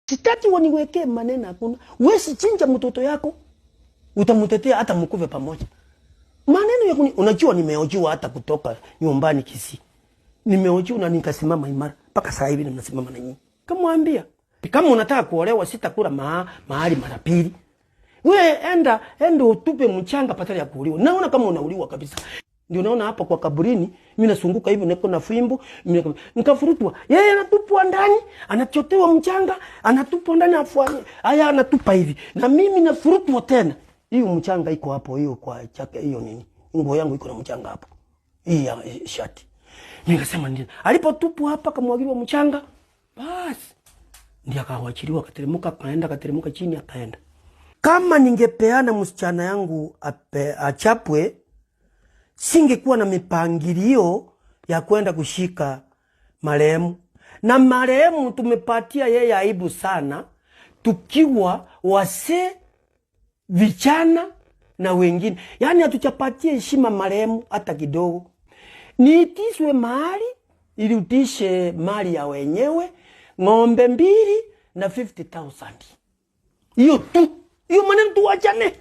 Sitaki waniwekee maneno hakuna. Wewe si chinja mtoto yako, utamtetea hata mkuve pamoja. Maneno ya kuni, unajua nimeojiwa hata kutoka nyumbani Kisii. Nimeojiwa na nikasimama imara mpaka sasa hivi ninasimama na nyinyi. Kamwambia, kama unataka kuolewa sitakula mahali mara pili. We enda enda utupe mchanga patali ya kuuliwa. Naona kama unauliwa kabisa. Ndio naona hapa kwa kaburini, mimi nasunguka hivi niko na fimbo, mimi nikafurutwa. Yeye anatupwa ndani, anachotewa mchanga, anatupwa ndani afuani. Haya anatupa hivi. Na mimi nafurutwa tena. Hiyo mchanga iko hapo hiyo kwa chake hiyo nini? Nguo yangu iko na mchanga hapo. Hii ya shati. Nikasema ndio. Alipotupwa hapa kamwagiliwa mchanga, basi ndiye akawachiliwa, akateremka, akaenda, akateremka chini akaenda. Kama ningepeana msichana yangu achapwe, singekuwa na mipangilio ya kwenda kushika marehemu. Na marehemu tumepatia yeye aibu sana, tukiwa wasee, vijana na wengine. Yaani hatujapatia heshima marehemu hata kidogo. Niitiswe mahali ili utishe mali ya wenyewe, ng'ombe 2 na 50,000. Hiyo tu. Hiyo maneno tuachane.